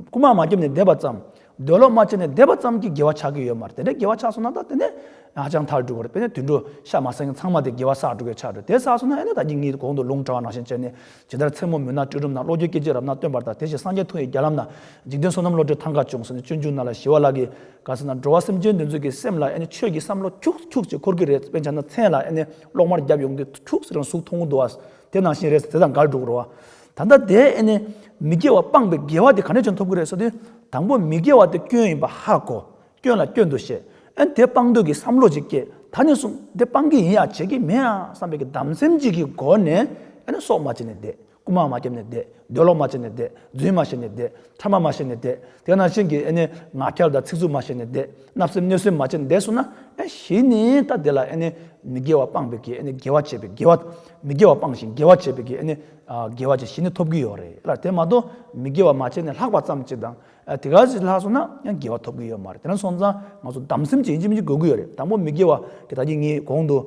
རྐུ་མ་མ་བརྒྱབ་ནས་བསྡད་པ་ཙམ་འདོད་ལོག་མ་བྱས་ནས་བསྡད་པ་ཙམ་གྱི་དགེ་བ་ཆགས་ཀྱི་ཡོད་མ་རེད། དེ་འདྲའི་དགེ་བ་ཆགས་སོང་ན་ད་དེ་ནས་ཧ་ཅང་ཐལ་འགྲོ་གི་རེད། དཔེར་ན་དུད་འགྲོ་ཤ་མ་ཟ་མཁན་ཚང་མ་དེ་དགེ་བ་བསགས་འགྲོ་གི་ཆགས་འགྲོ། དེ་བསགས་སོང་ན་ཨེ་ནས་ད་གིན་ངས་གོང་དུ་ལུང་དྲངས་པ་ནང་བཞིན་བྱས་ནས། ཇི་ལྟར་མཚན་མོ་མུན་ནག་སྤྲིན་རུམ་ན། གློག་འགྱུ་སྐད་ཅིག་རབ་སྣང་སྟོན་པ་ལྟར། དེ་བཞིན་སངས་རྒྱས་ཐུགས་ཡི་རྒྱ་ལམ་ན། འཇིག་རྟེན་བསོད་ནམས་བློ་གྲོས་ཐང་ག་བྱུང་ཟེར་ནས་སྤྱོད་འཇུག་ནང་ལ་ཞི་བ་ལྷ་གིས་ག་ཟེར་ན་འགྲོ་བ་སེམས་ཅན་དེ་ཚོ་གི་སེམས་ལ་ཨེ་ནི་ཆོས་ཀྱི་བསམ་བློ་ཁྱུག་ཁྱུག་ཅིག་འཁོར་གྱི་རེད། དཔེར་ན་མཚན་ལ་ཨེ་ནི་གློག་དམར་བརྒྱབ་ཡོང་དུས་ཁྱུག་ཟེར་ནས་གཟུགས་མཐོང་གི་འདུག་བ། དེ་ནང་བཞིན་རེད་ཟེར་དེ་དང་འགལ་འགྲོ་གི་རེད་བ། ད་ལྟ་དེ་ཨེ་ནི་མི་དགེ་བ་སྤངས་པའི་དགེ་བ་དེ་ག་ནས་ཀྱང་ཐོབ་ཀྱི་རེད་ཟེར་དུས་དང་པོ་མི་དགེ་བ་དེ་སྐྱོན་ཡིན་པ་ཧ་གོ། སྐྱོན་ལ་སྐྱོན་དུ་བཤད། ཨེ་ནི་དེ་སྤང་འདོད་ཀྱི་བསམ་བློ་ཅིག་སྐྱེས། ད་ནས་བཟུང་དེ་སྤང་གི་ཡིན་ཡ་བྱེད་ཀྱི་མེད་ཨ་བསམ་པའི་གི་གདམ་སེམས་ཅིག་གི་སྒོ་ནས་ཨེ་ནི་སྲོག་མ་བཅད་ནས་བསྡད། རྐུ་མ་མ་བརྒྱབ་ནས་བསྡད། འདོད་ལོག་མ་བྱས་ནས་བསྡད། རྫུན་མ་བཤད་ནས་བསྡད། ཕྲ་མ་མ་བཤད་ནས་བསྡད། དེ་ནང་བཞིན་གྱི་ཨེ་ནི་ངག་འཁྱལ་དང་ཚིག་རྩུབ་མ་བཤད་ནས་བསྡད། བརྣབ་སེམས་གནོད་སེམས་མ་བྱས་ནས་བསྡད་སོང་ན་ཨེ་གཞི་ནས་ད་དེ་ལ་ཨེ་ནི་མི་དགེ་བ་སྤངས་པའི་གི་ཨེ་ནི་དགེ་བ་བྱས་པའི་དགེ་བ། མི་དགེ་བ་སྤངས་ཤིང་དགེ་བ་བྱས་པའི་གི་ཨེ་ནི་ཨ་དགེ་བ་ཅིག་གཞི་ནས་ཐོབ་ཀྱི་ཡོད་རེད་ལ། དེ་མ་གཏོགས་མི་དགེ་བ་མ་བྱས་ནས་ལྷག་པ་ཙམ་ཅིག་དང་ཨ་དེ་ག་ཅིག་ལྷག་སོང་ན་ཡང་དགེ་བ་ཐོབ་ཀྱི་ཡོད་མ་རེད། དེ་ནས་སོང་ཙང་ང་ཚོ་གདམ་སེམས་ཅིག་ཡིན་གཅིག་མིན་གཅིག་དགོས་ཀྱི་ཡོད་རེད། དང་པོ་མི་དགེ་བ་གི་ད་གིན་ངས་གོང་དུ།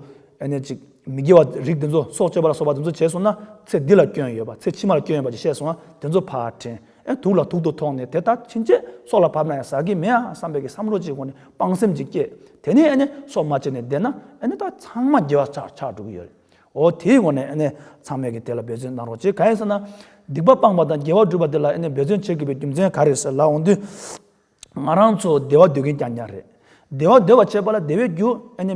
ཨ་ནི་ཅིག་མི་དགེ་བ་རིགས་དེ་ཚོ་སྲོག་གཅོད་པ་ལ་སོགས་པ་དེ་ཚོ་བྱས་སོང་ན་ཚེ་འདི་ལ་སྐྱོན་ཡོད་པ་ཚེ་ཕྱི་མ་ལ་སྐྱོན་ཡོད་པ་ཅིག་བཤད་སོང་ན་དེ་ཚོ་ཕར་དྲན། ཨེ་དུག་ལ་དུག་ཏུ་ཐོགས་ནས་དེ་ལྟར་ཕྱིན་ཆད་སྲོག་ལ་བབ་ན་ཡང་ཟ་གི་མེད་ཨ་བསམ་པའི་གི་བསམ་བློ་ཅིག་སྒོ་ནས་སྤང་སེམས་ཅིག་སྐྱེས། དེ་ནས་ཨ་ནི་སྲོག་མ་བཅད་ནས་བསྡད་ན་ཨ་ནི་ད་ཚང་མ་དགེ་བ་ཆགས་ཆགས་འགྲོ་གི་ཡོད་རེད། འོ་དེའི་སྒོ་ནས་ཨ་ནི་ཚང་མས་ཀྱི་དེ་ལ་འབད་བརྩོན་གནང་རོགས་བྱེད། གང་ཡིན་ཟེར་ན། སྡིག་པ་སྤངས་པ་དང་དགེ་བ་བསྒྲུབ་པ་དེ་ལ་ཨ་ནི་འབད་བརྩོན་བྱེད་དགོས་པའི་རྒྱུ་མཚན་ག་རེ་ཟེར་ལབ་འོང་དུས། ང་རང་ཚོ་བདེ་བ་འདོད་མཁན་རྐྱང་རྐྱང་རེད། བདེ་བ་འདོད་པ་བྱེད་པ་ལ་བདེ་བའི་རྒྱུ་ཨ་ནི།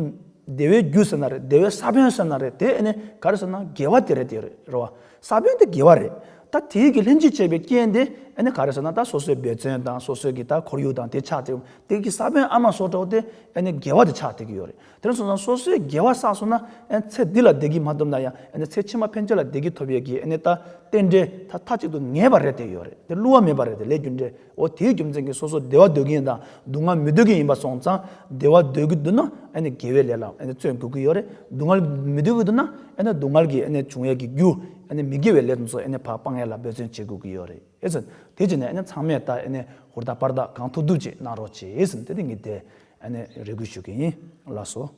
བདེ་བའི་རྒྱུ་ཟེར་ན་རེད། བདེ་བའི་ས་བོན་ཟེར་ན་རེད། དེ་ཨ་ནི་ག་རེ་ཟེར་ན་དགེ་བ་དེ་རེད། དེ་རེད་རེད་བ། ས་བོན་དེ་དགེ་བ་རེད། ད་དེའི་གི་ལྷན་ཅིག་བྱས་པའི་རྐྱེན་དེ་ཨ་ནི་ག་རེ་ཟེར་ན་ད་སོ་སོའི་འབད་བརྩོན་དང་སོ་སོའི་གི་ད་ཁོར་ཡུག་དང་དེ་ཆགས་ཏེ་དེ་གི་ས་བོན་ཨ་མ་སོ་འདྲ་བོ་དེ་ཨ་ནི་དགེ་བ་དེ་ཆགས་བསྡད་ཀྱི་ཡོད་རེད། དེ་ནས་སོང་ཙང་སོ་སོའི་དགེ་བ་བསགས་སོང་ན་ཨ་ཚེ་འདི་ལ་བདེ་སྐྱིད་མ་ཐོབ་ན་ཡང་ཨ་ནི་ཚེ་ཕྱི་མ་ཕན་ཆད་ལ་བདེ་སྐྱིད་ཐོབ་ཡས་ཀྱི་ཨ་ནི་ད་རྟེན་འབྲེལ་ད་མཐའ་གཅིག་ཏུ་ངེས་པ་རེད་དེ་ཡོད་རེད། དེ་བསླུ་བ་མེད་པ་རེད་དེ་ལས་རྒྱུ་འབྲས། འོ་དེའི་རྒྱུ་མཚན་གྱིས་སོ་སོ་བདེ་བ་འདོད་མཁན་དང་སྡུག་བསྔལ་མི་འདོད་མཁན་ཡིན་པ་སོང་ཙང་བདེ་བ་འདོད་ཀྱི་འདུག་ན་ཨ་ནི་དགེ་བའི་ལས་ལ་ཨ་ནི་བརྩོན་དགོས་ཀྱི་ཡོད་རེད། སྡུག་བསྔལ་མི་འདོད་ཀྱི་འདུག་ན་ཨ་ནི་སྡུག་བསྔལ་གྱི་ཨ་ནི་བྱུང་ཡས་ཀྱི་རྒྱུ་ཨ་ནི་མི་དགེ་བའི་ལས་དེ་ཚོ་ཨ་ནི་ཕར་སྤང་ཡས་ལ་འབད་བརྩོན་བྱེད་དགོས་ཀྱི་ཡོད་རེད། ཨེ་ཙི། དེ་བྱས་ནས་ཨ་ནི་ཚང་མས་ད་ཨ་ནི་ཧུར་ཐག་པར་ཐག་གང་ཐུབ་ཐུབ་ཅིག་གནང་རོགས་བྱེད་ཟེར་ནས་དེ་དེ་ངས་དེ་ཨ་ནི་རེ་སྐུལ་ཞུ་གི་ཡིན། ལགས་སོ།